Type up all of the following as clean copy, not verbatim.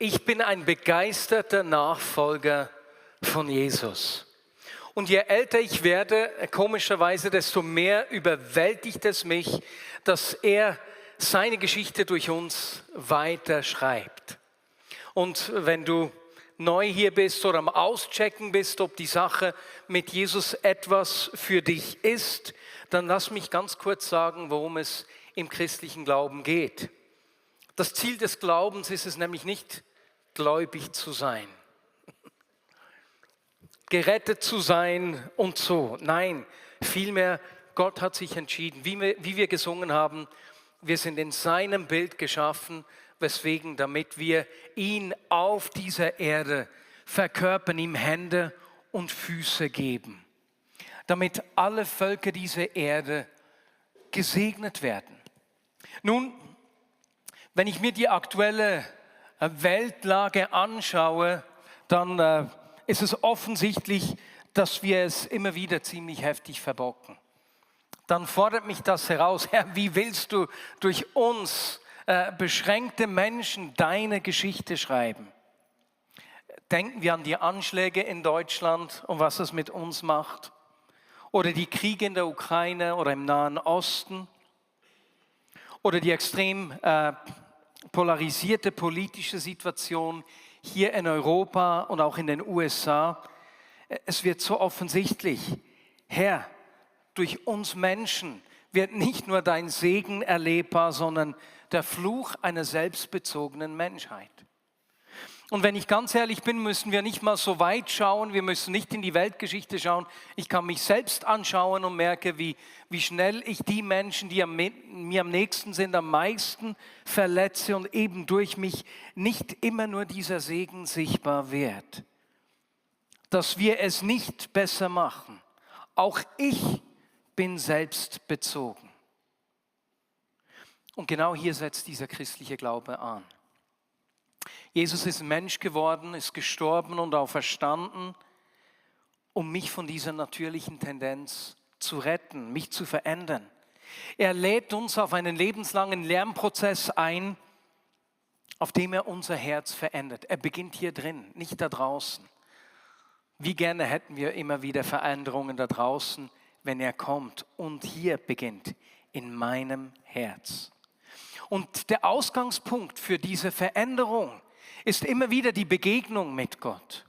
Ich bin ein begeisterter Nachfolger von Jesus. Und je älter ich werde, komischerweise, desto mehr überwältigt es mich, dass er seine Geschichte durch uns weiter schreibt. Und wenn du neu hier bist oder am Auschecken bist, ob die Sache mit Jesus etwas für dich ist, dann lass mich ganz kurz sagen, worum es im christlichen Glauben geht. Das Ziel des Glaubens ist es nämlich nicht, gläubig zu sein, gerettet zu sein und so. Nein, vielmehr, Gott hat sich entschieden, wie wir gesungen haben, wir sind in seinem Bild geschaffen, weswegen, damit wir ihn auf dieser Erde verkörpern, ihm Hände und Füße geben, damit alle Völker dieser Erde gesegnet werden. Nun, wenn ich mir die aktuelle Weltlage anschaue, dann ist es offensichtlich, dass wir es immer wieder ziemlich heftig verbocken. Dann fordert mich das heraus, Herr, wie willst du durch uns beschränkte Menschen deine Geschichte schreiben? Denken wir an die Anschläge in Deutschland und was es mit uns macht. Oder die Kriege in der Ukraine oder im Nahen Osten. Oder die extrem polarisierte politische Situation hier in Europa und auch in den USA. Es wird so offensichtlich, Herr, durch uns Menschen wird nicht nur dein Segen erlebbar, sondern der Fluch einer selbstbezogenen Menschheit. Und wenn ich ganz ehrlich bin, müssen wir nicht mal so weit schauen, wir müssen nicht in die Weltgeschichte schauen. Ich kann mich selbst anschauen und merke, wie schnell ich die Menschen, die mir am nächsten sind, am meisten verletze und eben durch mich nicht immer nur dieser Segen sichtbar wird. Dass wir es nicht besser machen. Auch ich bin selbstbezogen. Und genau hier setzt dieser christliche Glaube an. Jesus ist Mensch geworden, ist gestorben und auferstanden, um mich von dieser natürlichen Tendenz zu retten, mich zu verändern. Er lädt uns auf einen lebenslangen Lernprozess ein, auf dem er unser Herz verändert. Er beginnt hier drin, nicht da draußen. Wie gerne hätten wir immer wieder Veränderungen da draußen, wenn er kommt. Und hier beginnt, in meinem Herz. Und der Ausgangspunkt für diese Veränderung ist immer wieder die Begegnung mit Gott.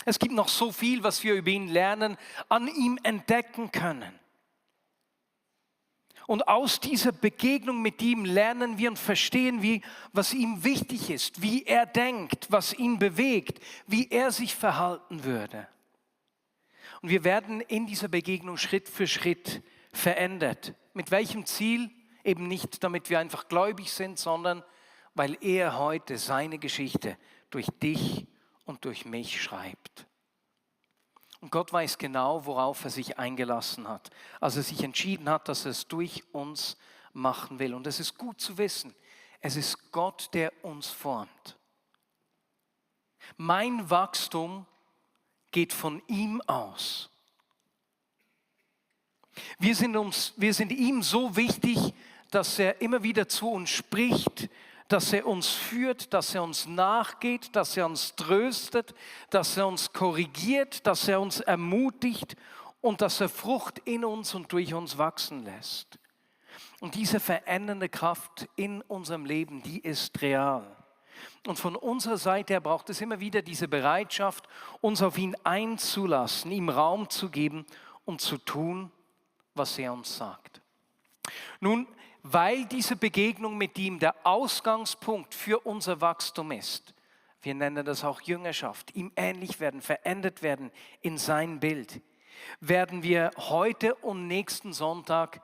Es gibt noch so viel, was wir über ihn lernen, an ihm entdecken können. Und aus dieser Begegnung mit ihm lernen wir und verstehen wir, was ihm wichtig ist, wie er denkt, was ihn bewegt, wie er sich verhalten würde. Und wir werden in dieser Begegnung Schritt für Schritt verändert. Mit welchem Ziel? Eben nicht, damit wir einfach gläubig sind, sondern weil er heute seine Geschichte durch dich und durch mich schreibt. Und Gott weiß genau, worauf er sich eingelassen hat, als er sich entschieden hat, dass er es durch uns machen will. Und es ist gut zu wissen, es ist Gott, der uns formt. Mein Wachstum geht von ihm aus. Wir sind ihm so wichtig, dass er immer wieder zu uns spricht, dass er uns führt, dass er uns nachgeht, dass er uns tröstet, dass er uns korrigiert, dass er uns ermutigt und dass er Frucht in uns und durch uns wachsen lässt. Und diese verändernde Kraft in unserem Leben, die ist real. Und von unserer Seite her braucht es immer wieder diese Bereitschaft, uns auf ihn einzulassen, ihm Raum zu geben und zu tun, was er uns sagt. Nun, weil diese Begegnung mit ihm der Ausgangspunkt für unser Wachstum ist, wir nennen das auch Jüngerschaft, ihm ähnlich werden, verändert werden in sein Bild, werden wir heute und nächsten Sonntag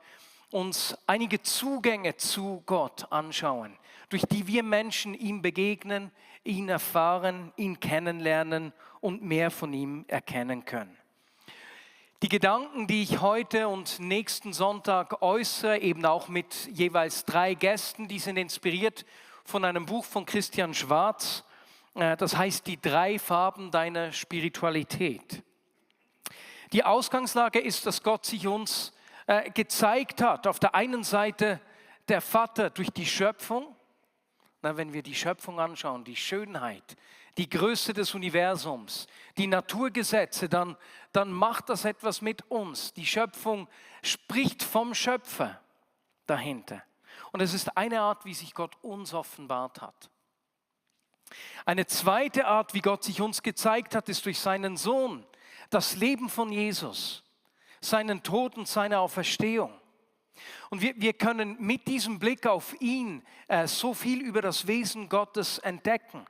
uns einige Zugänge zu Gott anschauen, durch die wir Menschen ihm begegnen, ihn erfahren, ihn kennenlernen und mehr von ihm erkennen können. Die Gedanken, die ich heute und nächsten Sonntag äußere, eben auch mit jeweils 3 Gästen, die sind inspiriert von einem Buch von Christian Schwarz. Das heißt, die 3 Farben deiner Spiritualität. Die Ausgangslage ist, dass Gott sich uns gezeigt hat. Auf der einen Seite der Vater durch die Schöpfung, Na, wenn wir die Schöpfung anschauen, die Schönheit, die Größe des Universums, die Naturgesetze, dann macht das etwas mit uns. Die Schöpfung spricht vom Schöpfer dahinter. Und es ist eine Art, wie sich Gott uns offenbart hat. Eine zweite Art, wie Gott sich uns gezeigt hat, ist durch seinen Sohn, das Leben von Jesus, seinen Tod und seine Auferstehung. Und wir können mit diesem Blick auf ihn so viel über das Wesen Gottes entdecken.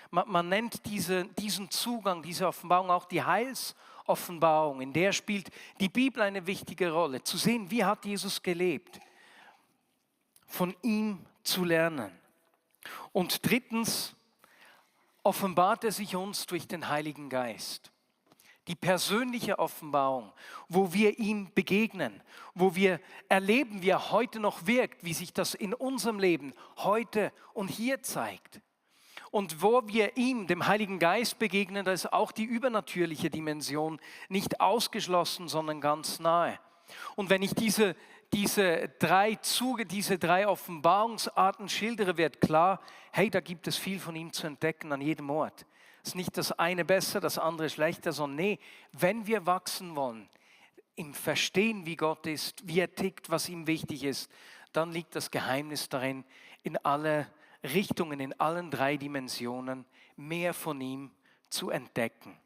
Man nennt diesen Zugang, diese Offenbarung auch die Heilsoffenbarung. In der spielt die Bibel eine wichtige Rolle. Zu sehen, wie hat Jesus gelebt, von ihm zu lernen. Und drittens offenbart er sich uns durch den Heiligen Geist. Die persönliche Offenbarung, wo wir ihm begegnen, wo wir erleben, wie er heute noch wirkt, wie sich das in unserem Leben heute und hier zeigt. Und wo wir ihm, dem Heiligen Geist, begegnen, da ist auch die übernatürliche Dimension nicht ausgeschlossen, sondern ganz nahe. Und wenn ich diese drei Offenbarungsarten schildere, wird klar, hey, da gibt es viel von ihm zu entdecken an jedem Ort. Es ist nicht das eine besser, das andere schlechter, sondern nee, wenn wir wachsen wollen, im Verstehen, wie Gott ist, wie er tickt, was ihm wichtig ist, dann liegt das Geheimnis darin, in alle Richtungen, in allen drei Dimensionen mehr von ihm zu entdecken.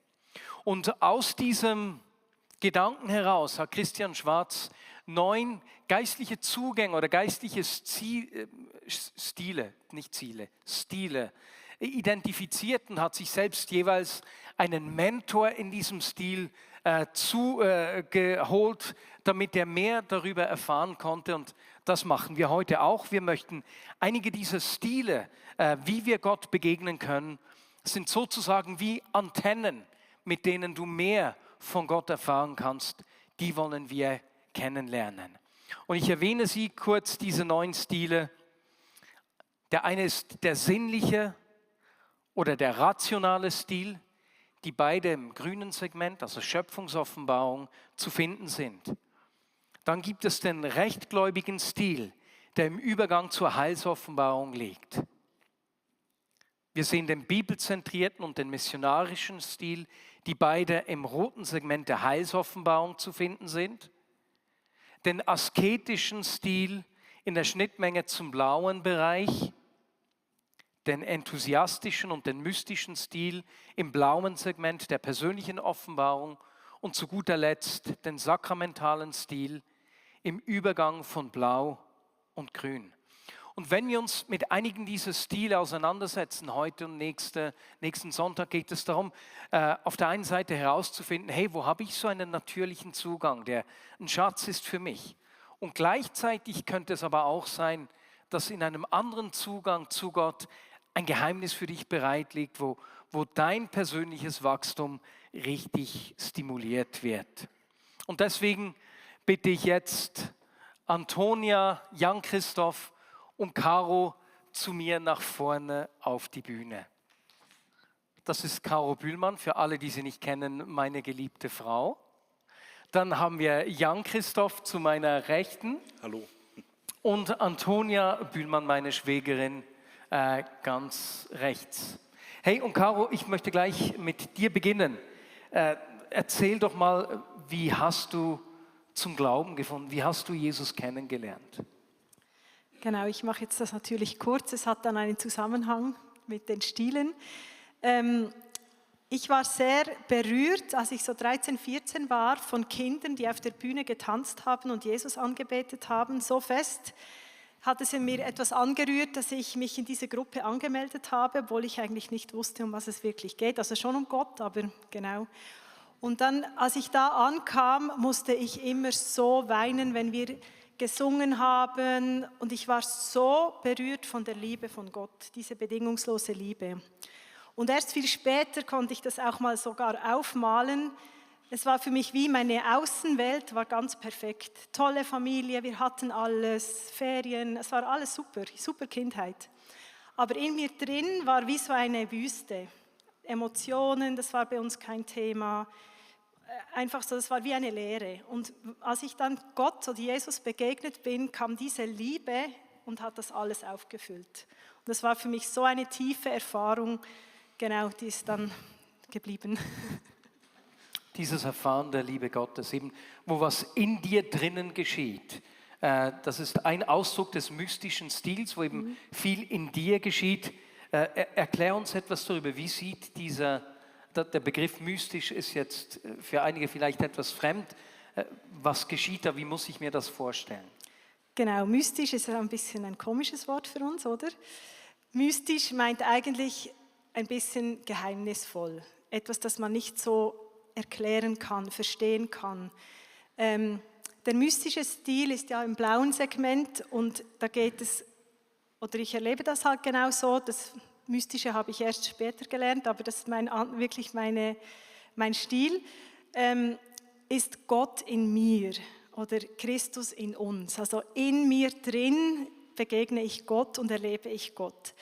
Und aus diesem Gedanken heraus hat Christian Schwarz 9 geistliche Zugänge oder geistliche Stile identifiziert und hat sich selbst jeweils einen Mentor in diesem Stil geholt, damit er mehr darüber erfahren konnte. Und das machen wir heute auch. Wir möchten einige dieser Stile, wie wir Gott begegnen können, sind sozusagen wie Antennen, mit denen du mehr von Gott erfahren kannst. Die wollen wir kennenlernen. Und ich erwähne sie kurz, diese 9 Stile. Der eine ist der sinnliche oder der rationale Stil, die beide im grünen Segment, also Schöpfungsoffenbarung, zu finden sind. Dann gibt es den rechtgläubigen Stil, der im Übergang zur Heilsoffenbarung liegt. Wir sehen den bibelzentrierten und den missionarischen Stil, die beide im roten Segment der Heilsoffenbarung zu finden sind. Den asketischen Stil in der Schnittmenge zum blauen Bereich, den enthusiastischen und den mystischen Stil im blauen Segment der persönlichen Offenbarung und zu guter Letzt den sakramentalen Stil im Übergang von Blau und Grün. Und wenn wir uns mit einigen dieser Stile auseinandersetzen, heute und nächsten Sonntag, geht es darum, auf der einen Seite herauszufinden, hey, wo habe ich so einen natürlichen Zugang, der ein Schatz ist für mich. Und gleichzeitig könnte es aber auch sein, dass in einem anderen Zugang zu Gott ein Geheimnis für dich bereit liegt, wo dein persönliches Wachstum richtig stimuliert wird. Und deswegen bitte ich jetzt Antonia, Jan-Christoph und Caro zu mir nach vorne auf die Bühne. Das ist Caro Bühlmann, für alle, die sie nicht kennen, meine geliebte Frau. Dann haben wir Jan-Christoph zu meiner Rechten. Hallo. Und Antonia Bühlmann, meine Schwägerin, ganz rechts. Hey, und Caro, ich möchte gleich mit dir beginnen. Erzähl doch mal, wie hast du zum Glauben gefunden? Wie hast du Jesus kennengelernt? Genau, ich mache jetzt das natürlich kurz. Es hat dann einen Zusammenhang mit den Stilen. Ich war sehr berührt, als ich so 13, 14 war, von Kindern, die auf der Bühne getanzt haben und Jesus angebetet haben. So fest hat es in mir etwas angerührt, dass ich mich in diese Gruppe angemeldet habe, obwohl ich eigentlich nicht wusste, um was es wirklich geht. Also schon um Gott, aber genau. Und dann, als ich da ankam, musste ich immer so weinen, wenn wir gesungen haben. Und ich war so berührt von der Liebe von Gott, diese bedingungslose Liebe. Und erst viel später konnte ich das auch mal sogar aufmalen. Es war für mich wie meine Außenwelt, war ganz perfekt. Tolle Familie, wir hatten alles, Ferien, es war alles super, super Kindheit. Aber in mir drin war wie so eine Wüste. Emotionen, das war bei uns kein Thema. Einfach so, das war wie eine Leere. Und als ich dann Gott oder Jesus begegnet bin, kam diese Liebe und hat das alles aufgefüllt. Das war für mich so eine tiefe Erfahrung, genau, die ist dann geblieben. Dieses Erfahren der Liebe Gottes, eben, wo was in dir drinnen geschieht. Das ist ein Ausdruck des mystischen Stils, wo eben viel in dir geschieht. Erklär uns etwas darüber, wie sieht der Begriff mystisch ist jetzt für einige vielleicht etwas fremd. Was geschieht da, wie muss ich mir das vorstellen? Genau, mystisch ist ein bisschen ein komisches Wort für uns, oder? Mystisch meint eigentlich ein bisschen geheimnisvoll. Etwas, das man nicht so erklären kann, verstehen kann. Der mystische Stil ist ja im blauen Segment und da geht es, oder ich erlebe das halt genau so, das Mystische habe ich erst später gelernt, aber das ist wirklich mein Stil, ist Gott in mir oder Christus in uns. Also in mir drin begegne ich Gott und erlebe ich Gott.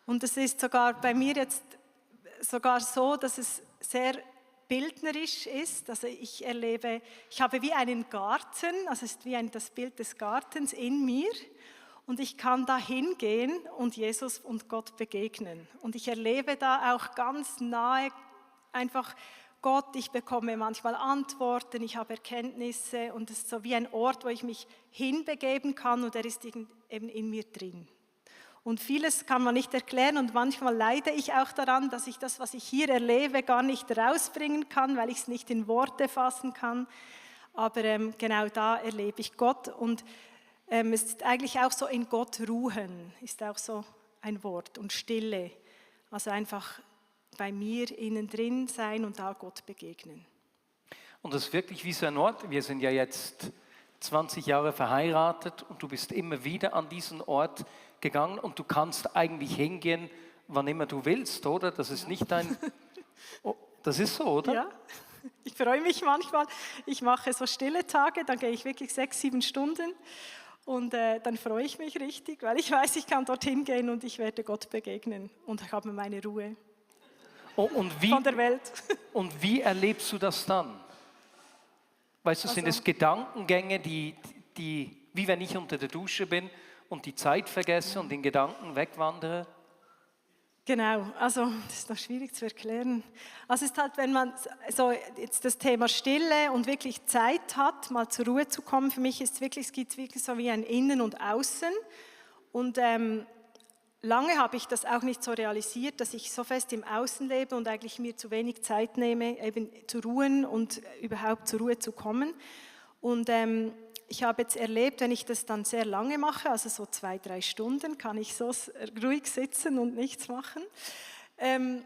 Und es ist sogar bei mir jetzt sogar so, dass es sehr bildnerisch ist. Also ich habe wie einen Garten, also es ist wie das Bild des Gartens in mir und ich kann da hingehen und Jesus und Gott begegnen. Und ich erlebe da auch ganz nahe einfach Gott, ich bekomme manchmal Antworten, ich habe Erkenntnisse und es ist so wie ein Ort, wo ich mich hinbegeben kann und er ist eben in mir drin. Und vieles kann man nicht erklären und manchmal leide ich auch daran, dass ich das, was ich hier erlebe, gar nicht rausbringen kann, weil ich es nicht in Worte fassen kann. Aber genau da erlebe ich Gott und es ist eigentlich auch so in Gott ruhen, ist auch so ein Wort und Stille. Also einfach bei mir innen drin sein und da Gott begegnen. Und das ist wirklich wie so ein Ort. Wir sind ja jetzt 20 Jahre verheiratet und du bist immer wieder an diesen Ort gegangen und du kannst eigentlich hingehen, wann immer du willst, oder? Das ist nicht dein... Oh, das ist so, oder? Ja, ich freue mich manchmal. Ich mache so stille Tage, dann gehe ich wirklich 6, 7 Stunden und dann freue ich mich richtig, weil ich weiß, ich kann dorthin gehen und ich werde Gott begegnen und ich habe meine Ruhe. Oh, von der Welt. Und wie erlebst du das dann? Weißt du, sind es Gedankengänge, die, wie wenn ich unter der Dusche bin und die Zeit vergesse und in Gedanken wegwandere? Genau, also das ist noch schwierig zu erklären. Also es ist halt, wenn man so jetzt das Thema Stille und wirklich Zeit hat, mal zur Ruhe zu kommen, für mich ist es gibt wirklich so wie ein Innen und Außen und lange habe ich das auch nicht so realisiert, dass ich so fest im Außen lebe und eigentlich mir zu wenig Zeit nehme, eben zu ruhen und überhaupt zur Ruhe zu kommen. Und ich habe jetzt erlebt, wenn ich das dann sehr lange mache, also so 2, 3 Stunden, kann ich so ruhig sitzen und nichts machen. Dann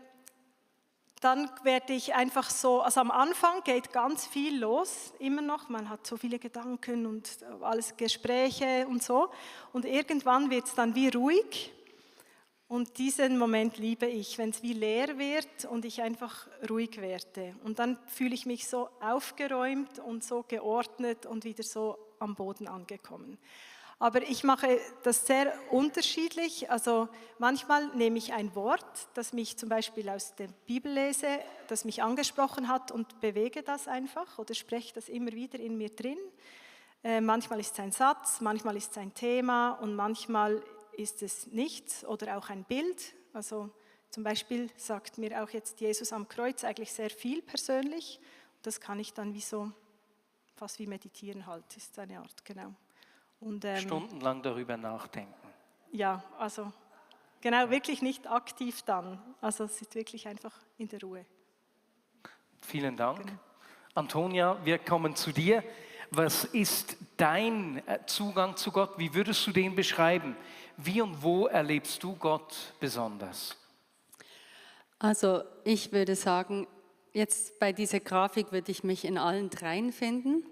werde ich einfach so, also am Anfang geht ganz viel los, immer noch, man hat so viele Gedanken und alles Gespräche und so. Und irgendwann wird es dann wie ruhig. Und diesen Moment liebe ich, wenn es wie leer wird und ich einfach ruhig werde. Und dann fühle ich mich so aufgeräumt und so geordnet und wieder so am Boden angekommen. Aber ich mache das sehr unterschiedlich. Also manchmal nehme ich ein Wort, das mich zum Beispiel aus der Bibel lese, das mich angesprochen hat und bewege das einfach oder spreche das immer wieder in mir drin. Manchmal ist es ein Satz, manchmal ist es ein Thema und manchmal ist es nichts oder auch ein Bild. Also zum Beispiel sagt mir auch jetzt Jesus am Kreuz eigentlich sehr viel persönlich. Das kann ich dann wie so, fast wie meditieren halt, ist eine Art, genau. Und, stundenlang darüber nachdenken. Ja, also genau, wirklich nicht aktiv dann. Also es ist wirklich einfach in der Ruhe. Vielen Dank. Genau. Antonia, wir kommen zu dir. Was ist dein Zugang zu Gott? Wie würdest du den beschreiben? Wie und wo erlebst du Gott besonders? Also ich würde sagen, jetzt bei dieser Grafik würde ich mich in allen dreien finden.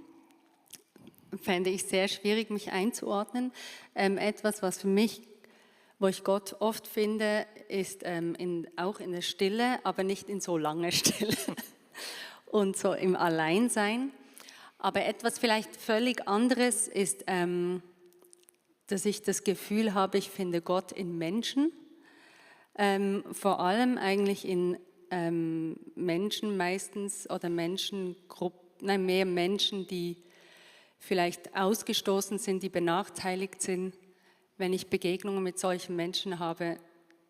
Fände ich sehr schwierig, mich einzuordnen. Etwas, was für mich, wo ich Gott oft finde, ist auch in der Stille, aber nicht in so langer Stille und so im Alleinsein. Aber etwas vielleicht völlig anderes ist, dass ich das Gefühl habe, ich finde Gott in Menschen, vor allem eigentlich in Menschen meistens oder Menschengruppen, mehr Menschen, die vielleicht ausgestoßen sind, die benachteiligt sind. Wenn ich Begegnungen mit solchen Menschen habe,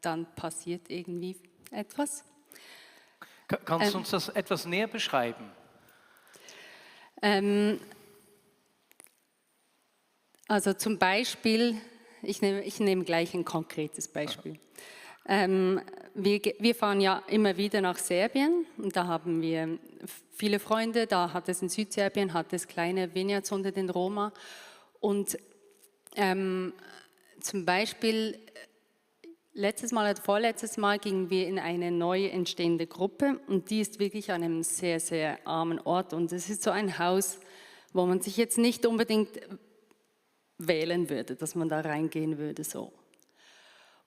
dann passiert irgendwie etwas. Kannst du uns das etwas näher beschreiben? Also zum Beispiel, ich nehme gleich ein konkretes Beispiel. Wir fahren ja immer wieder nach Serbien und da haben wir viele Freunde. Da hat es in Südserbien kleine Vineyards unter den Roma. Und zum Beispiel letztes Mal oder vorletztes Mal gingen wir in eine neu entstehende Gruppe und die ist wirklich an einem sehr, sehr armen Ort. Und es ist so ein Haus, wo man sich jetzt nicht unbedingt wählen würde, dass man da reingehen würde. So.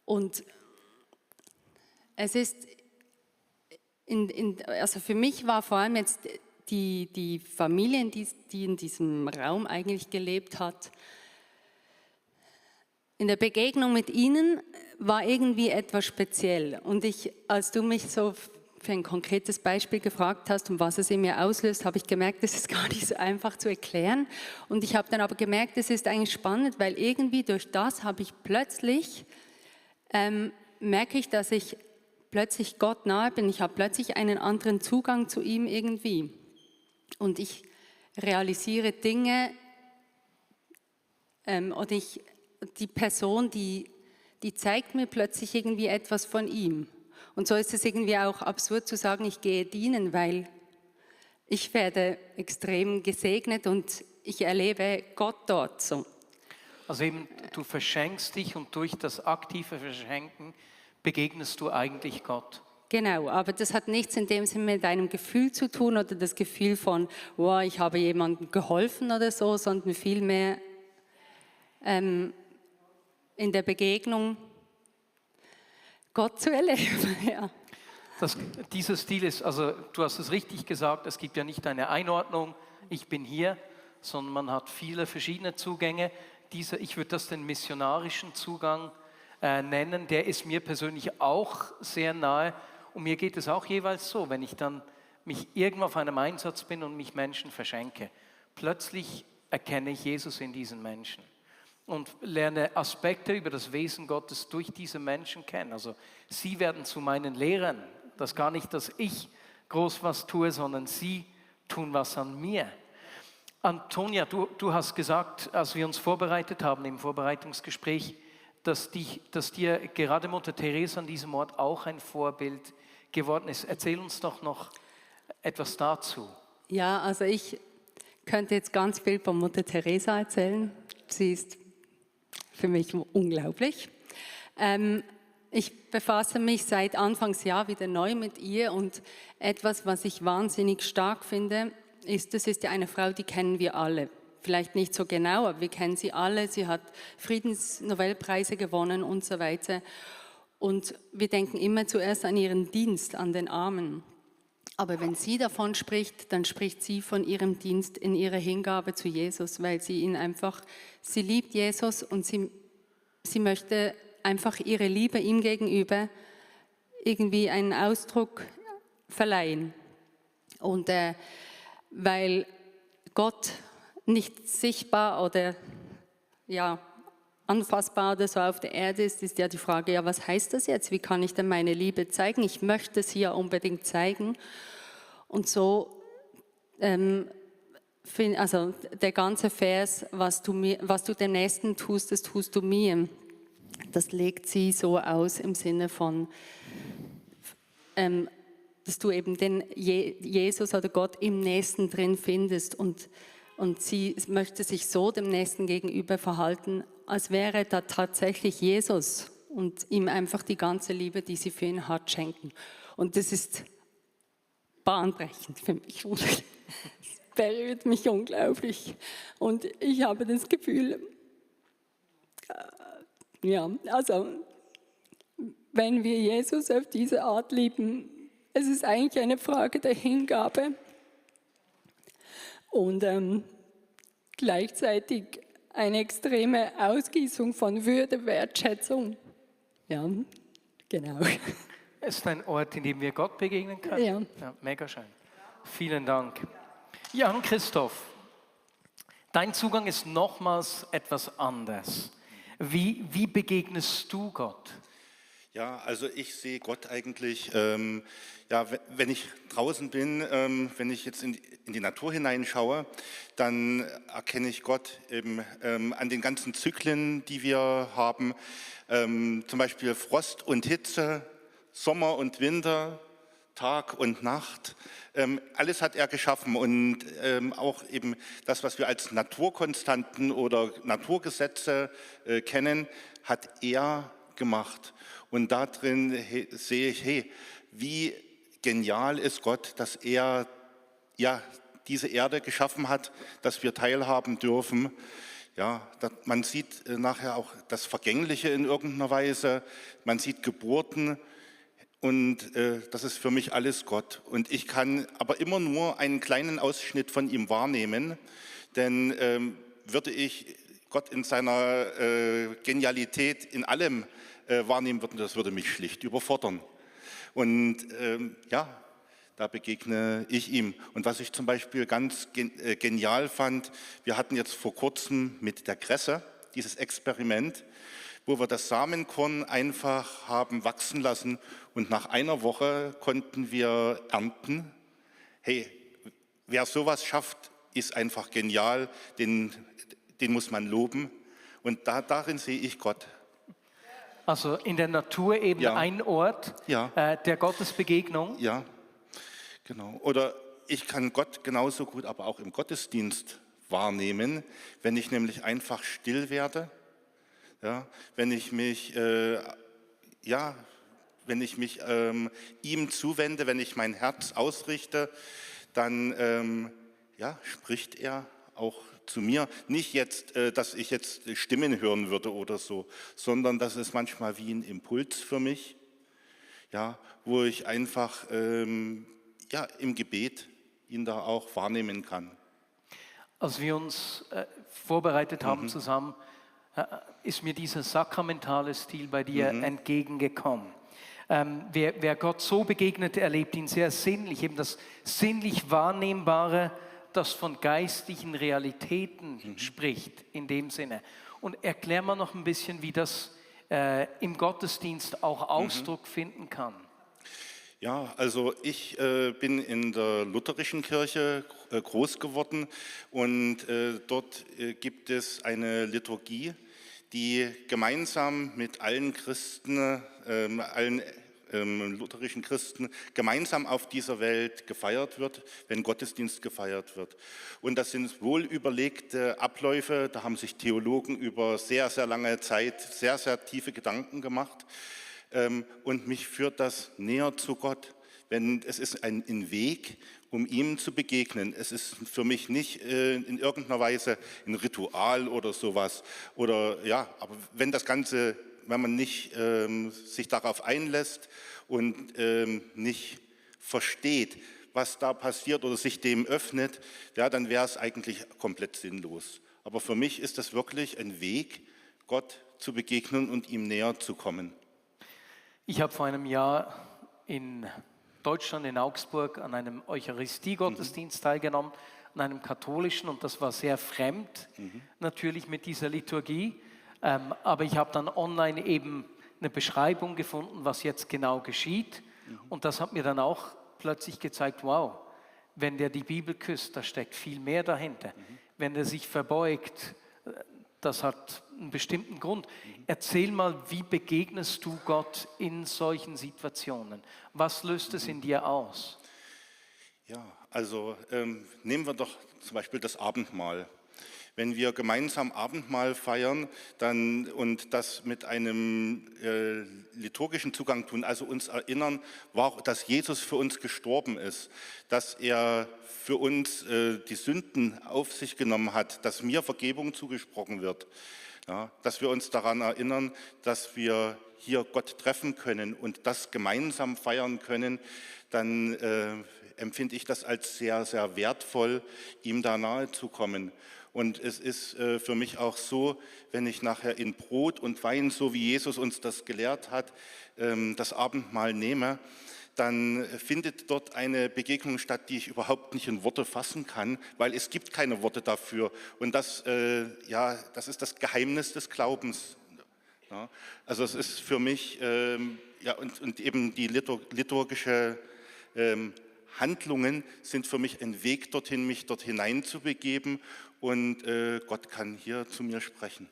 Und es ist, also für mich war vor allem jetzt die Familie, die in diesem Raum eigentlich gelebt hat, in der Begegnung mit ihnen war irgendwie etwas speziell. Und als du mich so für ein konkretes Beispiel gefragt hast, um was es in mir auslöst, habe ich gemerkt, das ist gar nicht so einfach zu erklären. Und ich habe dann aber gemerkt, es ist eigentlich spannend, weil irgendwie durch das habe ich plötzlich, merke ich, dass ich plötzlich Gott nahe bin. Ich habe plötzlich einen anderen Zugang zu ihm irgendwie. Und ich realisiere Dinge, oder die Person, die zeigt mir plötzlich irgendwie etwas von ihm. Und so ist es irgendwie auch absurd zu sagen, ich gehe dienen, weil ich werde extrem gesegnet und ich erlebe Gott dort so. Also eben, du verschenkst dich und durch das aktive Verschenken begegnest du eigentlich Gott. Genau, aber das hat nichts in dem Sinne mit deinem Gefühl zu tun oder das Gefühl von, oh, ich habe jemandem geholfen oder so, sondern vielmehr in der Begegnung Gott zu erleben. Ja. Dieser Stil ist, also du hast es richtig gesagt, es gibt ja nicht eine Einordnung, ich bin hier, sondern man hat viele verschiedene Zugänge. Ich würde das den missionarischen Zugang nennen, der ist mir persönlich auch sehr nahe und mir geht es auch jeweils so, wenn ich dann mich irgendwo auf einem Einsatz bin und mich Menschen verschenke. Plötzlich erkenne ich Jesus in diesen Menschen und lerne Aspekte über das Wesen Gottes durch diese Menschen kennen. Also sie werden zu meinen Lehrern. Das ist gar nicht, dass ich groß was tue, sondern sie tun was an mir. Antonia, du hast gesagt, als wir uns vorbereitet haben im Vorbereitungsgespräch, dass dir gerade Mutter Teresa an diesem Ort auch ein Vorbild geworden ist. Erzähl uns doch noch etwas dazu. Ja, also ich könnte jetzt ganz viel von Mutter Teresa erzählen. Sie ist für mich unglaublich. Ich befasse mich seit Anfangsjahr wieder neu mit ihr und etwas, was ich wahnsinnig stark finde, das ist ja eine Frau, die kennen wir alle. Vielleicht nicht so genau, aber wir kennen sie alle. Sie hat Friedensnobelpreise gewonnen und so weiter. Und wir denken immer zuerst an ihren Dienst an den Armen. Aber wenn sie davon spricht, dann spricht sie von ihrem Dienst in ihrer Hingabe zu Jesus, weil sie liebt Jesus und sie möchte einfach ihre Liebe ihm gegenüber irgendwie einen Ausdruck verleihen. Und weil Gott nicht sichtbar oder anfassbar oder so auf der Erde ist ja die Frage, ja, was heißt das jetzt? Wie kann ich denn meine Liebe zeigen? Ich möchte sie ja unbedingt zeigen. Und so, also der ganze Vers, was du dem Nächsten tust, das tust du mir. Das legt sie so aus im Sinne von, dass du eben den Jesus oder Gott im Nächsten drin findest und sie möchte sich so dem Nächsten gegenüber verhalten, als wäre da tatsächlich Jesus und ihm einfach die ganze Liebe, die sie für ihn hat, schenken. Und das ist bahnbrechend für mich. Es berührt mich unglaublich. Und ich habe das Gefühl, wenn wir Jesus auf diese Art lieben, es ist eigentlich eine Frage der Hingabe und gleichzeitig eine extreme Ausgießung von Würde, Wertschätzung. Ja, genau. Es ist ein Ort, in dem wir Gott begegnen können. Ja, mega schön. Vielen Dank. Jan Christoph, dein Zugang ist nochmals etwas anders. Wie begegnest du Gott? Ja, also ich sehe Gott eigentlich, wenn ich draußen bin, wenn ich jetzt in die Natur hineinschaue, dann erkenne ich Gott eben an den ganzen Zyklen, die wir haben, zum Beispiel Frost und Hitze, Sommer und Winter, Tag und Nacht. Alles hat er geschaffen und auch eben das, was wir als Naturkonstanten oder Naturgesetze kennen, hat er gemacht. Und da drin sehe ich, hey, wie genial ist Gott, dass er ja diese Erde geschaffen hat, dass wir teilhaben dürfen. Ja, man sieht nachher auch das Vergängliche in irgendeiner Weise, man sieht Geburten und das ist für mich alles Gott. Und ich kann aber immer nur einen kleinen Ausschnitt von ihm wahrnehmen, denn würde ich Gott in seiner Genialität in allem wahrnehmen würden, das würde mich schlicht überfordern. Und da begegne ich ihm. Und was ich zum Beispiel ganz genial fand, wir hatten jetzt vor kurzem mit der Kresse dieses Experiment, wo wir das Samenkorn einfach haben wachsen lassen und nach einer Woche konnten wir ernten. Hey, wer sowas schafft, ist einfach genial, den muss man loben. Und darin sehe ich Gott. Also in der Natur eben ein Ort der Gottesbegegnung. Ja, genau. Oder ich kann Gott genauso gut, aber auch im Gottesdienst wahrnehmen, wenn ich nämlich einfach still werde, wenn ich mich, ihm zuwende, wenn ich mein Herz ausrichte, dann spricht er auch zu mir. Nicht jetzt, dass ich jetzt Stimmen hören würde oder so, sondern das ist manchmal wie ein Impuls für mich, wo ich einfach im Gebet ihn da auch wahrnehmen kann. Als wir uns vorbereitet haben zusammen, ist mir dieser sakramentale Stil bei dir entgegengekommen. Wer Gott so begegnet, erlebt ihn sehr sinnlich, eben das sinnlich Wahrnehmbare, das von geistlichen Realitäten spricht, in dem Sinne. Und erklär mal noch ein bisschen, wie das im Gottesdienst auch Ausdruck finden kann. Ja, also ich bin in der lutherischen Kirche groß geworden und dort gibt es eine Liturgie, die gemeinsam mit allen Christen, allen lutherischen Christen gemeinsam auf dieser Welt gefeiert wird, wenn Gottesdienst gefeiert wird. Und das sind wohl überlegte Abläufe, da haben sich Theologen über sehr, sehr lange Zeit sehr, sehr tiefe Gedanken gemacht. Und mich führt das näher zu Gott. Es ist ein Weg, um ihm zu begegnen. Es ist für mich nicht in irgendeiner Weise ein Ritual oder sowas. Aber wenn das Ganze, wenn man nicht sich darauf einlässt und nicht versteht, was da passiert oder sich dem öffnet, dann wäre es eigentlich komplett sinnlos. Aber für mich ist das wirklich ein Weg, Gott zu begegnen und ihm näher zu kommen. Ich habe vor einem Jahr in Deutschland, in Augsburg, an einem Eucharistie-Gottesdienst teilgenommen, an einem katholischen, und das war sehr fremd, natürlich mit dieser Liturgie. Aber ich habe dann online eben eine Beschreibung gefunden, was jetzt genau geschieht. Und das hat mir dann auch plötzlich gezeigt, wow, wenn der die Bibel küsst, da steckt viel mehr dahinter. Wenn er sich verbeugt, das hat einen bestimmten Grund. Erzähl mal, wie begegnest du Gott in solchen Situationen? Was löst es in dir aus? Ja, also nehmen wir doch zum Beispiel das Abendmahl. Wenn wir gemeinsam Abendmahl feiern und das mit einem liturgischen Zugang tun, also uns erinnern, dass Jesus für uns gestorben ist, dass er für uns die Sünden auf sich genommen hat, dass mir Vergebung zugesprochen wird, dass wir uns daran erinnern, dass wir hier Gott treffen können und das gemeinsam feiern können, dann empfinde ich das als sehr, sehr wertvoll, ihm da nahe zu kommen. Und es ist für mich auch so, wenn ich nachher in Brot und Wein, so wie Jesus uns das gelehrt hat, das Abendmahl nehme, dann findet dort eine Begegnung statt, die ich überhaupt nicht in Worte fassen kann, weil es gibt keine Worte dafür. Und das ist das Geheimnis des Glaubens. Ja, also es ist für mich ja, und eben die liturgische Handlungen sind für mich ein Weg dorthin, mich dort hineinzubegeben und Gott kann hier zu mir sprechen.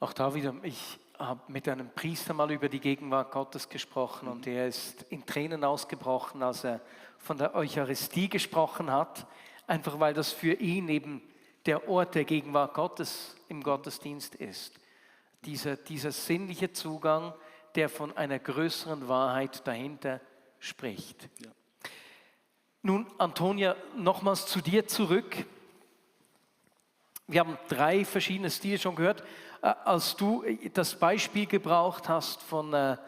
Auch da wieder, ich habe mit einem Priester mal über die Gegenwart Gottes gesprochen und er ist in Tränen ausgebrochen, als er von der Eucharistie gesprochen hat, einfach weil das für ihn eben der Ort der Gegenwart Gottes im Gottesdienst ist. Dieser sinnliche Zugang, der von einer größeren Wahrheit dahinter spricht. Ja. Nun, Antonia, nochmals zu dir zurück. Wir haben 3 verschiedene Stile schon gehört. Als du das Beispiel gebraucht hast von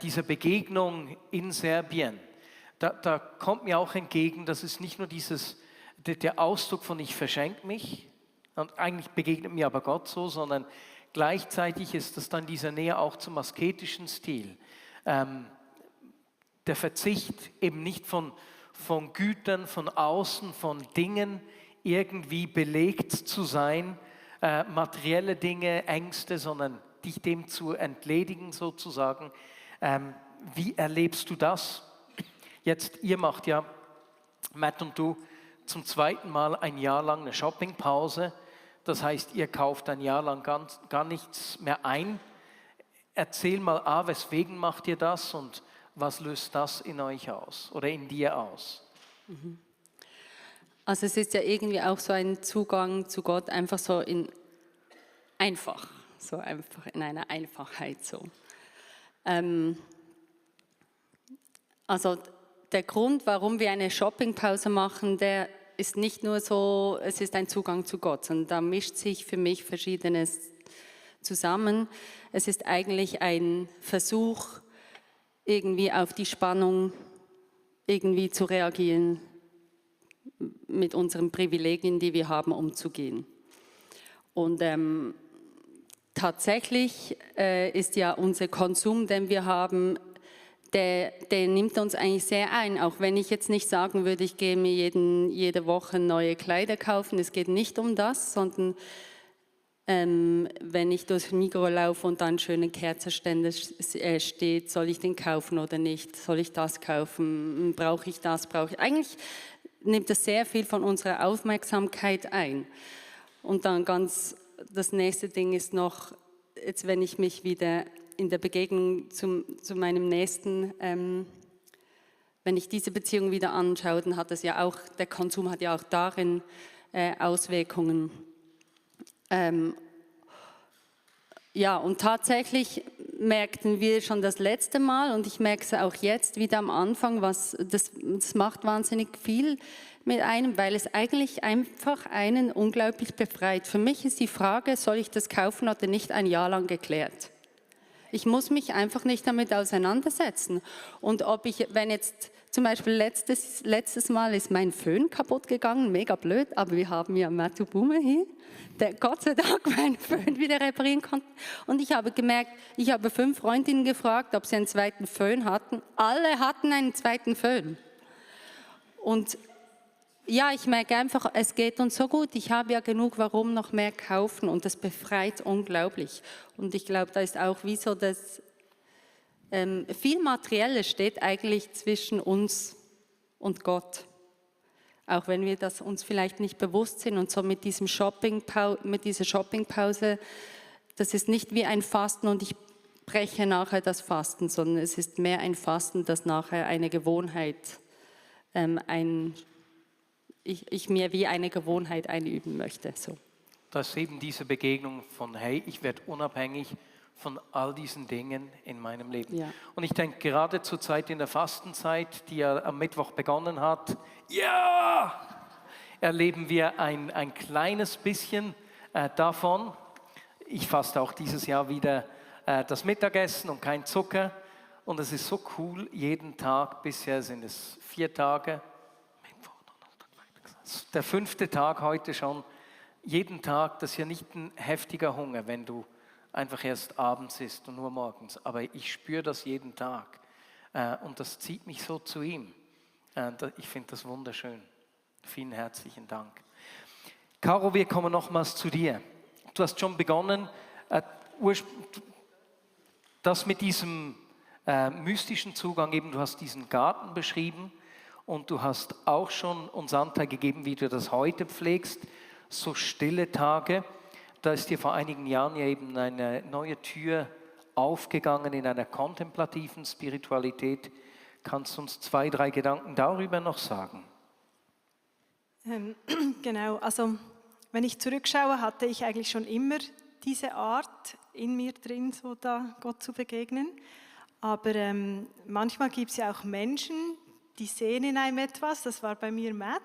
dieser Begegnung in Serbien, da kommt mir auch entgegen, dass es nicht nur der Ausdruck von ich verschenke mich, und eigentlich begegnet mir aber Gott so, sondern gleichzeitig ist das dann dieser Nähe auch zum asketischen Stil. Der Verzicht eben nicht von Gütern, von außen, von Dingen irgendwie belegt zu sein, materielle Dinge, Ängste, sondern dich dem zu entledigen sozusagen. Wie erlebst du das? Jetzt, ihr macht ja, Matt und du, zum 2. Mal ein Jahr lang eine Shoppingpause. Das heißt, ihr kauft ein Jahr lang gar nichts mehr ein. Erzähl mal, weswegen macht ihr das und was löst das in euch aus oder in dir aus? Also es ist ja irgendwie auch so ein Zugang zu Gott, einfach so einfach in einer Einfachheit so. Also der Grund, warum wir eine Shoppingpause machen, der ist nicht nur so, es ist ein Zugang zu Gott, sondern da mischt sich für mich Verschiedenes zusammen. Es ist eigentlich ein Versuch, irgendwie auf die Spannung irgendwie zu reagieren, mit unseren Privilegien, die wir haben, umzugehen. Und tatsächlich ist ja unser Konsum, den wir haben, der nimmt uns eigentlich sehr ein. Auch wenn ich jetzt nicht sagen würde, ich gehe mir jede Woche neue Kleider kaufen. Es geht nicht um das, sondern wenn ich durchs Migros laufe und dann schöne Kerzenständer steht, soll ich den kaufen oder nicht? Soll ich das kaufen? Brauche ich das? Eigentlich nimmt das sehr viel von unserer Aufmerksamkeit ein. Und dann das nächste Ding ist noch, jetzt wenn ich mich wieder in der Begegnung zu meinem Nächsten, wenn ich diese Beziehung wieder anschaue, dann hat es ja auch, der Konsum hat ja auch darin Auswirkungen. Ja, und tatsächlich merkten wir schon das letzte Mal und ich merke es auch jetzt wieder am Anfang, das macht wahnsinnig viel mit einem, weil es eigentlich einfach einen unglaublich befreit. Für mich ist die Frage, soll ich das kaufen oder nicht, ein Jahr lang geklärt. Ich muss mich einfach nicht damit auseinandersetzen. Und wenn jetzt zum Beispiel letztes Mal ist mein Föhn kaputt gegangen, mega blöd, aber wir haben ja Matthew Boomer hier, der Gott sei Dank meinen Föhn wieder reparieren konnte. Und ich habe gemerkt, ich habe 5 Freundinnen gefragt, ob sie einen zweiten Föhn hatten. Alle hatten einen zweiten Föhn. Und ja, ich merke einfach, es geht uns so gut. Ich habe ja genug, warum noch mehr kaufen und das befreit unglaublich. Und ich glaube, da ist auch wie so das viel Materielles steht eigentlich zwischen uns und Gott. Auch wenn wir das uns vielleicht nicht bewusst sind und so mit dieser Shoppingpause, das ist nicht wie ein Fasten und ich breche nachher das Fasten, sondern es ist mehr ein Fasten, das nachher eine Gewohnheit ich mir wie eine Gewohnheit einüben möchte. So. Das ist eben diese Begegnung von, hey, ich werde unabhängig von all diesen Dingen in meinem Leben. Ja. Und ich denke, gerade zur Zeit in der Fastenzeit, die ja am Mittwoch begonnen hat, ja, erleben wir ein kleines bisschen davon. Ich faste auch dieses Jahr wieder das Mittagessen und kein Zucker. Und es ist so cool, jeden Tag, bisher sind es 4 Tage, der 5. Tag heute schon, jeden Tag, das ist ja nicht ein heftiger Hunger, wenn du einfach erst abends isst und nur morgens, aber ich spüre das jeden Tag und das zieht mich so zu ihm. Ich finde das wunderschön. Vielen herzlichen Dank. Caro, wir kommen nochmals zu dir. Du hast schon begonnen, das mit diesem mystischen Zugang, eben du hast diesen Garten beschrieben und du hast auch schon uns Anteil gegeben, wie du das heute pflegst, so stille Tage. Da ist dir vor einigen Jahren ja eben eine neue Tür aufgegangen in einer kontemplativen Spiritualität. Kannst du uns 2, 3 Gedanken darüber noch sagen? Genau, also wenn ich zurückschaue, hatte ich eigentlich schon immer diese Art in mir drin, so da Gott zu begegnen. Aber manchmal gibt es ja auch Menschen, die sehen in einem etwas. Das war bei mir Matt.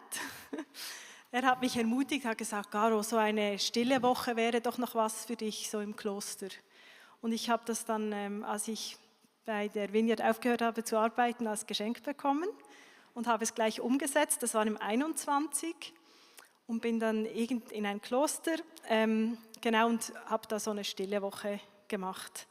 Er hat mich ermutigt, hat gesagt, Caro, so eine stille Woche wäre doch noch was für dich, so im Kloster. Und ich habe das dann, als ich bei der Vineyard aufgehört habe zu arbeiten, als Geschenk bekommen und habe es gleich umgesetzt. Das war im 21 und bin dann in ein Kloster, genau, und habe da so eine stille Woche gemacht.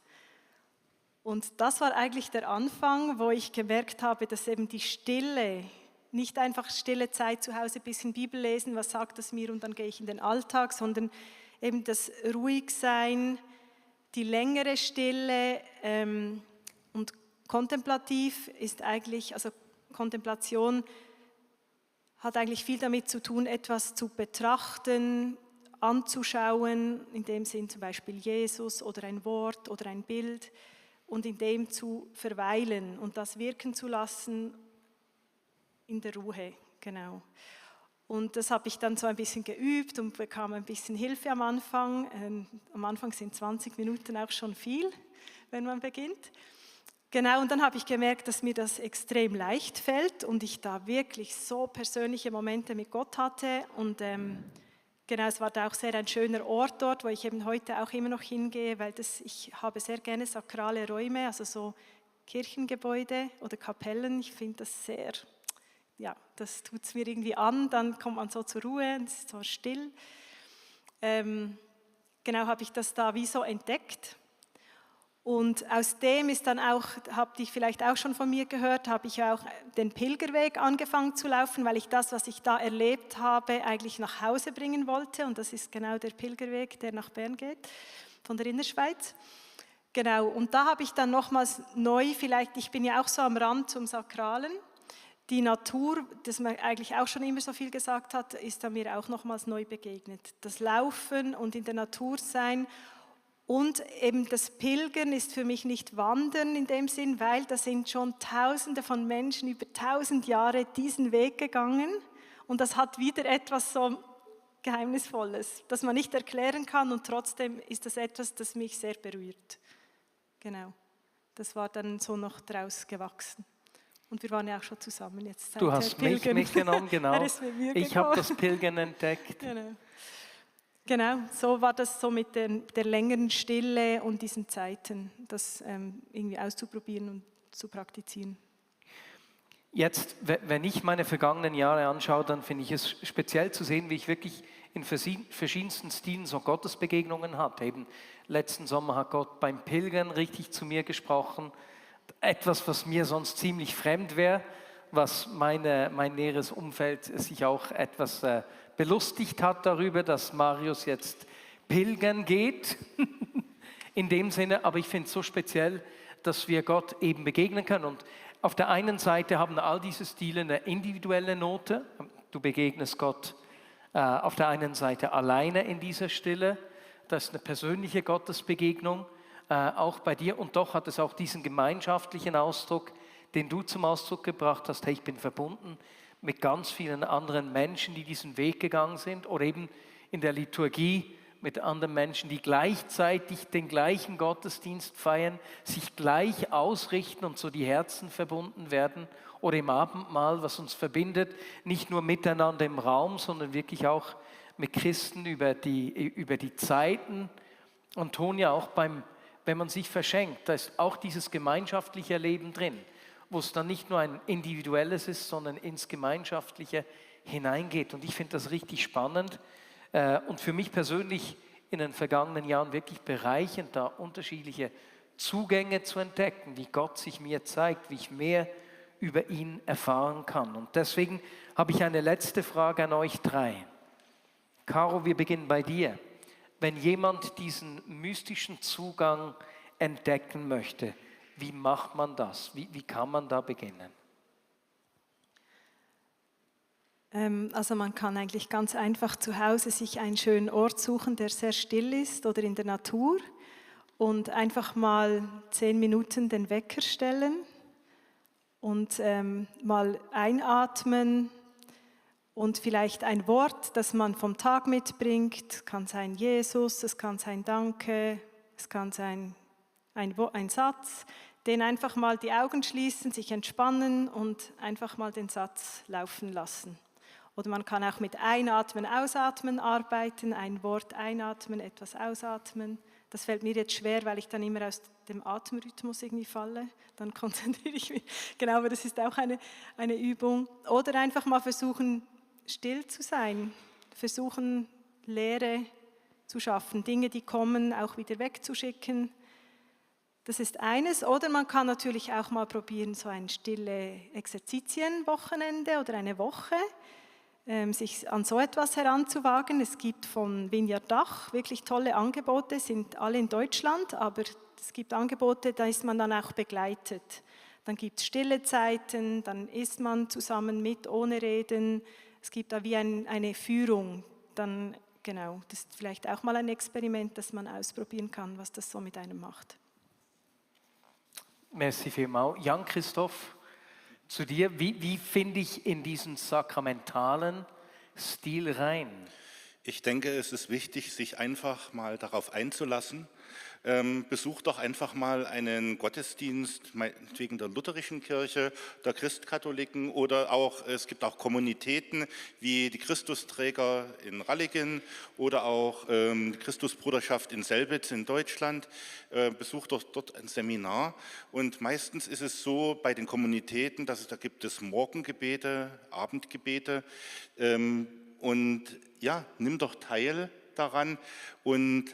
Und das war eigentlich der Anfang, wo ich gemerkt habe, dass eben die Stille, nicht einfach stille Zeit zu Hause, ein bisschen Bibel lesen, was sagt das mir und dann gehe ich in den Alltag, sondern eben das Ruhigsein, die längere Stille und kontemplativ ist eigentlich, also Kontemplation hat eigentlich viel damit zu tun, etwas zu betrachten, anzuschauen, in dem Sinn zum Beispiel Jesus oder ein Wort oder ein Bild und in dem zu verweilen und das wirken zu lassen in der Ruhe, genau. Und das habe ich dann so ein bisschen geübt und bekam ein bisschen Hilfe am Anfang. Am Anfang sind 20 Minuten auch schon viel, wenn man beginnt. Genau, und dann habe ich gemerkt, dass mir das extrem leicht fällt und ich da wirklich so persönliche Momente mit Gott hatte. Und genau, es war da auch sehr ein schöner Ort dort, wo ich eben heute auch immer noch hingehe, weil ich habe sehr gerne sakrale Räume, also so Kirchengebäude oder Kapellen. Ich finde das sehr... Ja, das tut es mir irgendwie an, dann kommt man so zur Ruhe, es ist so still. Genau, habe ich das da wie so entdeckt. Und aus dem ist dann auch, habt ihr vielleicht auch schon von mir gehört, habe ich auch den Pilgerweg angefangen zu laufen, weil ich das, was ich da erlebt habe, eigentlich nach Hause bringen wollte. Und das ist genau der Pilgerweg, der nach Bern geht, von der Innerschweiz. Genau, und da habe ich dann nochmals neu, vielleicht, ich bin ja auch so am Rand zum Sakralen, die Natur, das man eigentlich auch schon immer so viel gesagt hat, ist da mir auch nochmals neu begegnet. Das Laufen und in der Natur sein und eben das Pilgern ist für mich nicht Wandern in dem Sinn, weil da sind schon Tausende von Menschen über 1000 Jahre diesen Weg gegangen und das hat wieder etwas so Geheimnisvolles, das man nicht erklären kann und trotzdem ist das etwas, das mich sehr berührt. Genau, das war dann so noch draus gewachsen. Und wir waren ja auch schon zusammen jetzt. Du hast mich mitgenommen, genau. Er ist mit mir ich habe das Pilgern entdeckt. Genau, so war das so mit der längeren Stille und diesen Zeiten, das irgendwie auszuprobieren und zu praktizieren. Jetzt, wenn ich meine vergangenen Jahre anschaue, dann finde ich es speziell zu sehen, wie ich wirklich in verschiedensten Stilen so Gottesbegegnungen hatte. Eben letzten Sommer hat Gott beim Pilgern richtig zu mir gesprochen. Etwas, was mir sonst ziemlich fremd wäre, was mein näheres Umfeld sich auch etwas belustigt hat darüber, dass Marius jetzt pilgern geht, in dem Sinne. Aber ich finde es so speziell, dass wir Gott eben begegnen können. Und auf der einen Seite haben all diese Stile eine individuelle Note. Du begegnest Gott auf der einen Seite alleine in dieser Stille. Das ist eine persönliche Gottesbegegnung. Auch bei dir und doch hat es auch diesen gemeinschaftlichen Ausdruck, den du zum Ausdruck gebracht hast, hey, ich bin verbunden mit ganz vielen anderen Menschen, die diesen Weg gegangen sind oder eben in der Liturgie mit anderen Menschen, die gleichzeitig den gleichen Gottesdienst feiern, sich gleich ausrichten und so die Herzen verbunden werden oder im Abendmahl, was uns verbindet, nicht nur miteinander im Raum, sondern wirklich auch mit Christen über die Zeiten. Antonia, auch wenn man sich verschenkt, da ist auch dieses gemeinschaftliche Leben drin, wo es dann nicht nur ein individuelles ist, sondern ins Gemeinschaftliche hineingeht. Und ich finde das richtig spannend und für mich persönlich in den vergangenen Jahren wirklich bereichernd, da unterschiedliche Zugänge zu entdecken, wie Gott sich mir zeigt, wie ich mehr über ihn erfahren kann. Und deswegen habe ich eine letzte Frage an euch drei. Caro, wir beginnen bei dir. Wenn jemand diesen mystischen Zugang entdecken möchte, Wie macht man das? Wie kann man da beginnen? Also man kann eigentlich ganz einfach zu Hause sich einen schönen Ort suchen, der sehr still ist oder in der Natur und einfach mal 10 Minuten den Wecker stellen und mal einatmen und vielleicht ein Wort, das man vom Tag mitbringt. Es kann sein Jesus, es kann sein Danke, es kann sein ein Satz. Den einfach mal die Augen schließen, sich entspannen und einfach mal den Satz laufen lassen. Oder man kann auch mit Einatmen, Ausatmen arbeiten, ein Wort einatmen, etwas ausatmen. Das fällt mir jetzt schwer, weil ich dann immer aus dem Atemrhythmus irgendwie falle. Dann konzentriere ich mich. Genau, aber das ist auch eine Übung. Oder einfach mal versuchen, still zu sein. Versuchen, Leere zu schaffen. Dinge, die kommen, auch wieder wegzuschicken. Das ist eines. Oder man kann natürlich auch mal probieren, so ein stille Exerzitienwochenende oder eine Woche, sich an so etwas heranzuwagen. Es gibt von Vineyard Dach wirklich tolle Angebote, sind alle in Deutschland, aber es gibt Angebote, da ist man dann auch begleitet. Dann gibt es stille Zeiten, dann isst man zusammen mit, ohne Reden. Es gibt da wie eine Führung. Dann, genau, das ist vielleicht auch mal ein Experiment, das man ausprobieren kann, was das so mit einem macht. Merci vielmals. Jan-Christoph, zu dir, wie finde ich in diesen sakramentalen Stil rein? Ich denke, es ist wichtig, sich einfach mal darauf einzulassen. Besucht doch einfach mal einen Gottesdienst, meinetwegen der lutherischen Kirche, der Christkatholiken oder auch, es gibt auch Kommunitäten wie die Christusträger in Ralligen oder auch die Christusbruderschaft in Selbitz in Deutschland. Besucht doch dort ein Seminar und meistens ist es so bei den Kommunitäten, da gibt es Morgengebete, Abendgebete und ja, nimm doch teil daran und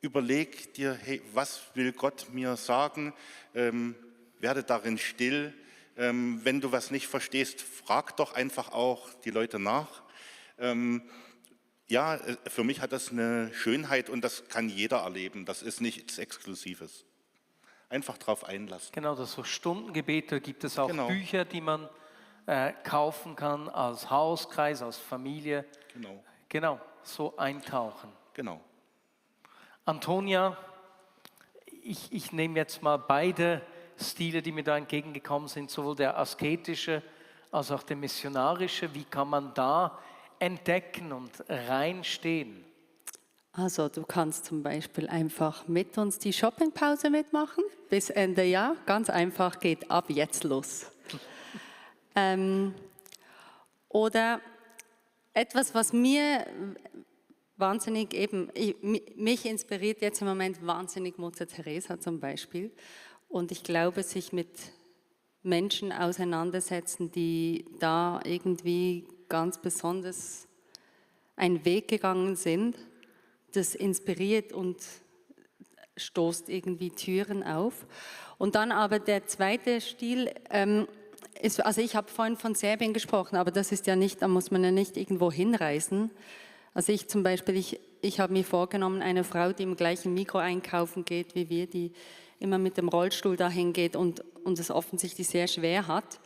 überleg dir, hey, was will Gott mir sagen? Werde darin still. Wenn du was nicht verstehst, frag doch einfach auch die Leute nach. Ja, für mich hat das eine Schönheit und das kann jeder erleben. Das ist nichts Exklusives. Einfach drauf einlassen. Genau, das so Stundengebete, gibt es auch Genau. Bücher, die man kaufen kann als Hauskreis, als Familie. Genau. Genau, so eintauchen. Genau. Antonia, ich nehme jetzt mal beide Stile, die mir da entgegengekommen sind, sowohl der asketische als auch der missionarische. Wie kann man da entdecken und reinstehen? Also du kannst zum Beispiel einfach mit uns die Shoppingpause mitmachen bis Ende Jahr. Ganz einfach, geht ab jetzt los. Oder etwas, was mir wahnsinnig mich inspiriert jetzt im Moment wahnsinnig Mutter Teresa zum Beispiel. Und ich glaube, sich mit Menschen auseinandersetzen, die da irgendwie ganz besonders einen Weg gegangen sind, das inspiriert und stoßt irgendwie Türen auf. Und dann aber der zweite Stil ist, also ich habe vorhin von Serbien gesprochen, aber das ist ja nicht, da muss man ja nicht irgendwo hinreisen. Also ich zum Beispiel, ich habe mir vorgenommen, eine Frau, die im gleichen Mikro einkaufen geht wie wir, die immer mit dem Rollstuhl dahin geht und es offensichtlich sehr schwer hat.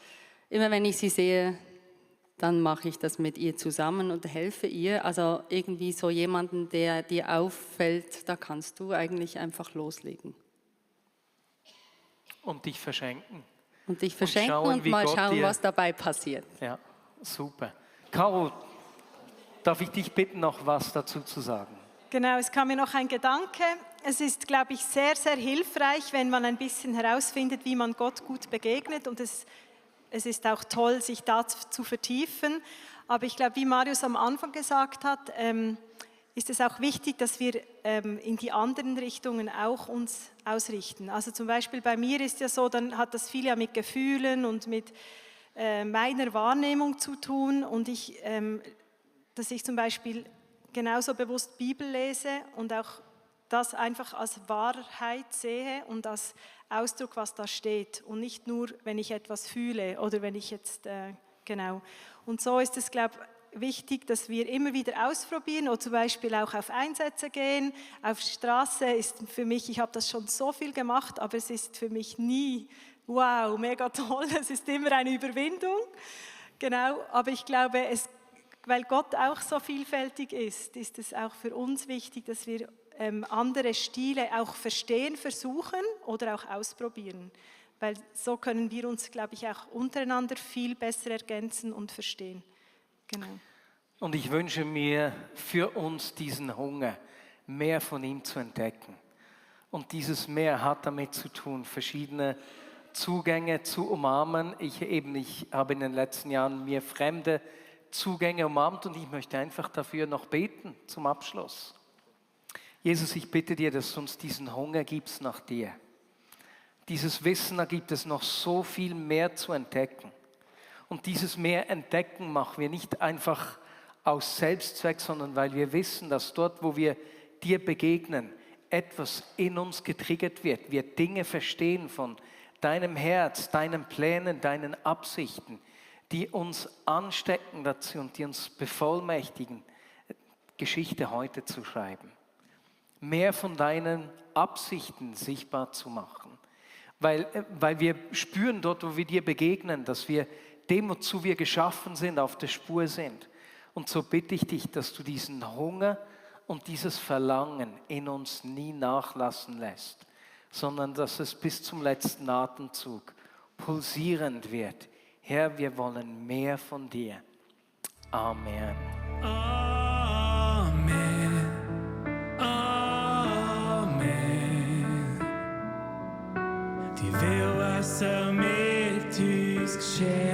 Immer wenn ich sie sehe, dann mache ich das mit ihr zusammen und helfe ihr. Also irgendwie so jemanden, der dir auffällt, da kannst du eigentlich einfach loslegen. Und dich verschenken. Und dich verschenken schauen, und wie mal Gott schauen, dir- was dabei passiert. Ja, super. Caro, darf ich dich bitten, noch was dazu zu sagen? Genau, es kam mir noch ein Gedanke. Es ist, glaube ich, sehr, sehr hilfreich, wenn man ein bisschen herausfindet, wie man Gott gut begegnet. Und es ist auch toll, sich da zu vertiefen. Aber ich glaube, wie Marius am Anfang gesagt hat, ist es auch wichtig, dass wir in die anderen Richtungen auch uns ausrichten. Also zum Beispiel bei mir ist ja so, dann hat das viel ja mit Gefühlen und mit meiner Wahrnehmung zu tun. Und dass ich zum Beispiel genauso bewusst Bibel lese und auch das einfach als Wahrheit sehe und als Ausdruck, was da steht und nicht nur, wenn ich etwas fühle oder wenn ich jetzt, genau. Und so ist es, glaube ich, wichtig, dass wir immer wieder ausprobieren oder zum Beispiel auch auf Einsätze gehen. Auf Straße ist für mich, ich habe das schon so viel gemacht, aber es ist für mich nie, wow, mega toll, es ist immer eine Überwindung. Genau, aber ich glaube, weil Gott auch so vielfältig ist es auch für uns wichtig, dass wir andere Stile auch verstehen, versuchen oder auch ausprobieren. Weil so können wir uns, glaube ich, auch untereinander viel besser ergänzen und verstehen. Genau. Und ich wünsche mir für uns diesen Hunger, mehr von ihm zu entdecken. Und dieses Mehr hat damit zu tun, verschiedene Zugänge zu umarmen. Ich habe in den letzten Jahren mir fremde Zugänge umarmt und ich möchte einfach dafür noch beten zum Abschluss. Jesus, ich bitte dir, dass du uns diesen Hunger gibst nach dir. Dieses Wissen, da gibt es noch so viel mehr zu entdecken. Und dieses mehr entdecken machen wir nicht einfach aus Selbstzweck, sondern weil wir wissen, dass dort, wo wir dir begegnen, etwas in uns getriggert wird. Wir Dinge verstehen von deinem Herz, deinen Plänen, deinen Absichten, die uns anstecken dazu und die uns bevollmächtigen, Geschichte heute zu schreiben. Mehr von deinen Absichten sichtbar zu machen. Weil wir spüren dort, wo wir dir begegnen, dass wir dem, wozu wir geschaffen sind, auf der Spur sind. Und so bitte ich dich, dass du diesen Hunger und dieses Verlangen in uns nie nachlassen lässt, sondern dass es bis zum letzten Atemzug pulsierend wird. Herr, wir wollen mehr von dir. Amen. Amen. Amen. Die will, was mit uns geschehen.